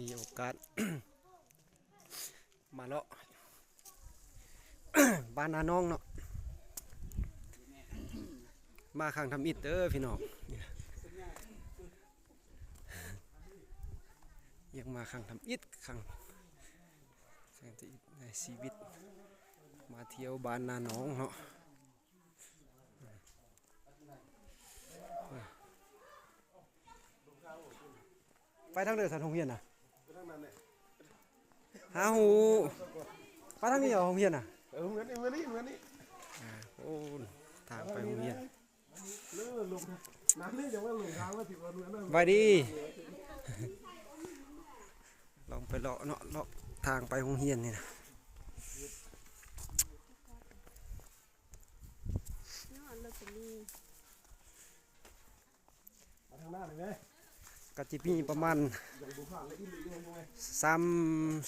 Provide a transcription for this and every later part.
ມີໂອກາດ ມາເລາະ ບ້ານນາໜອງເນາະ ມາຄັ້ງທຳອິດເດີພີ່ນ້ອງ ຢາກມາຄັ້ງທຳອິດ ຄັ້ງ ຄັ້ງທຳອິດໃນຊີວິດ ມາທ່ຽວບ້ານນາໜອງເນາະ. ໄປທາງໃດຊັ້ນໂຮງຮຽນນະ? ຫາຮູ້ ໄປທາງນີ້ເຫາະໂຮງຮຽນນະ? ເອີ ເມືອນີ້ ເມືອນີ້ ເມືອນີ້ ອ່າ ໂອ້ ທາງໄປໂຮງຮຽນ ເລີລົງ ນັ້ນນີ້ຈະວ່າລົງທາງວ່າຊິວ່າເມືອນັ້ນ ສະບາຍດີ ລອງໄປເລາະເນາະ ເລາະທາງໄປໂຮງຮຽນນີ້ນະ. ຍ້ອນລົດໄປນີ້ ມາທາງໜ້ານີ້ແມ ກໍຊິມີປະມານ ຍັງບໍ່ຜ່ານແລ້ວ ອີ່ຫຼີຍັງບໍ່ແມ່ນ ສາມ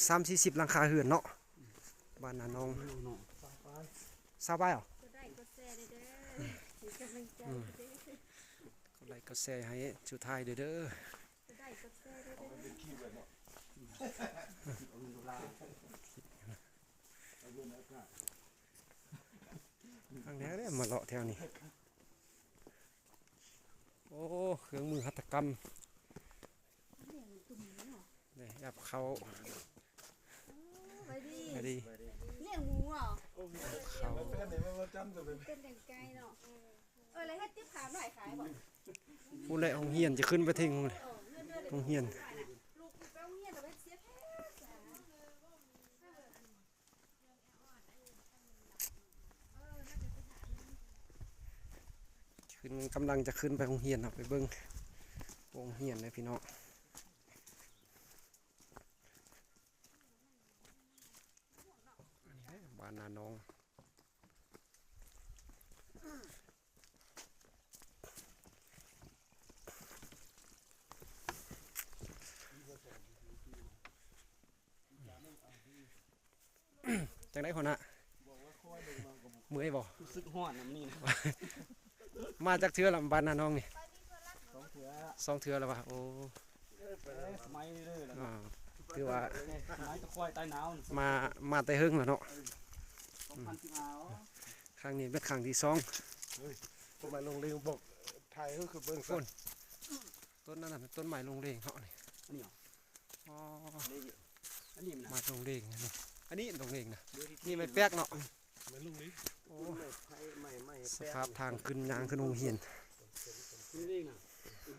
ສາມສີ່ສິບຫຼັງຄາເຮືອນເນາະ ບ້ານນາໜອງ ຊາວປາຍ ຊາວປາຍເຫາະ ກົດໄລກົດແຊເດີ ເປັນກຳລັງໃຈເດີ ກົດໄລກົດແຊໃຫ້ສຸດທ້າຍເດີ ກົດໄລກົດແຊເດີ ເອົາໄປເປັນຄລິບເລີຍເນາະ ເອົາເງິນໂດລາ ເອົາເງິນອາກາດ ຄັ້ງແລກເດ້ມາເລາະແຖວນີ້ ໂອ້ ເຄື່ອງມືຫັດຖະກຳ ໄດ້ແອັບເຂົ້າ ສະບາຍດີ ສະບາຍດີ ລ້ຽງໝູເຫາະ ເຂົ້າ ເປັນແຕ່ງໄກ່ເນາະ ເອີ ແລ້ວເຮັດຕິບຂາມໜ້ອຍຂາຍບໍ່? ພຸ້ນແຫຼະ ໂຮງຮຽນ ຈະຂຶ້ນໄປເທິງພຸ້ນແຫຼະ ໂຮງຮຽນ ລູກໄປໂຮງຮຽນແລ້ວໄປເສຍແທ້ ຂຶ້ນ ກຳລັງຈະຂຶ້ນໄປໂຮງຮຽນເນາະ ໄປເບິ່ງໂຮງຮຽນເດີພີ່ນ້ອງ ອັນນີ້ແຫຼະ ບ້ານນາໜອງ. ຈັ່ງໃດຫົວໜ້າ ເມື່ອຍບໍ່? ຮູ້ສຶກຮ້ອນນຳນີ້ນະ ມາຈັກເທື່ອລະ ບ້ານນາໜອງນີ້? ສອງເທື່ອ ສອງເທື່ອແລ້ວຫວາ? ໂອ້ ສະໄໝເດີ ອ່າ ຖືວ່າ ສະໄໝຕະຄວາຍຕາຍໜາວ ມາ ມາແຕ່ເຫິງແລ້ວເນາະ ສອງພັນສິບຫ້າ ຄັ້ງນີ້ເປັນຄັ້ງທີສອງ ເຮີ້ຍ ຕົ້ນໄມ້ລົງເລງ ບອກຖ່າຍເຮີ້ຍຄືເບິ່ງ ຕົ້ນ ຕົ້ນນັ້ນນະ ເປັນຕົ້ນໄມ້ລົງເລງເນາະນີ້ ອັນນີ້ຫວາ? ອໍ ອັນນີ້ນະ ໄມ້ລົງເລງ ອັນນີ້ລົງເລງນະ ນີ້ໄມ້ແປກເນາະ ໄມ້ລົງເລງ ໂອ້ ສະພາບທາງຂຶ້ນ ຍ່າງຂຶ້ນໂຮງຮຽນ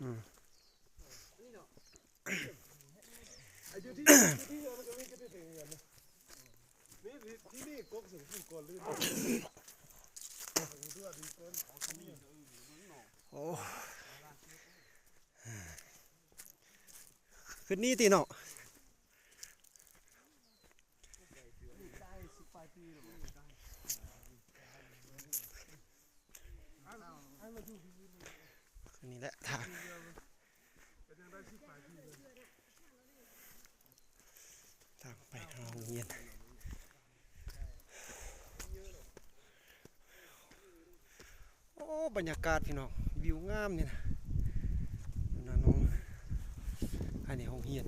ອືມ ໂອ້ ຂຶ້ນນີ້ຕິເນາະ ນີ້ແຫຼະທາງ ທາງໄປໂຮງຮຽນ. ໂອ້ ບັນຍາກາດພີ່ນ້ອງ ວິວງາມນີ້ນະ ນາໜອງ ອັນນີ້ໂຮງຮຽນ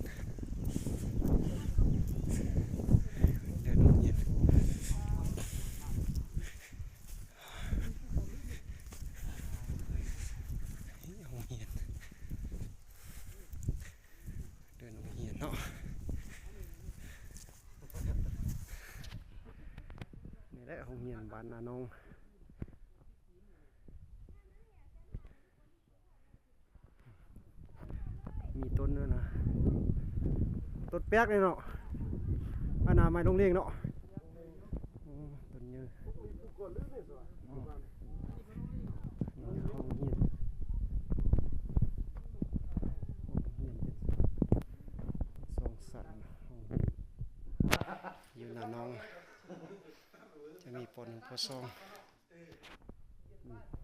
ເດີນໂຮງຮຽນ ໂຮງຮຽນ ເດີນໂຮງຮຽນເນາະ ນີ້ແຫຼະໂຮງຮຽນບ້ານນາໜອງ ມີຕົ້ນນັ້ນນະ ຕົ້ນແປກນີ້ເນາະ ອັນນາໄມ້ລົງເລງເນາະ ໂອ້ ຕົ້ນໃຫຍ່ ໂອ້ ນີ້ຫ້ອງຮຽນ ຫ້ອງຮຽນເປັນສອງຊັ້ນ ຫ້ອງຮຽນຢູ່ນາໜອງ ຈະມີປໍໜຶ່ງ ປໍສອງ ອືມ.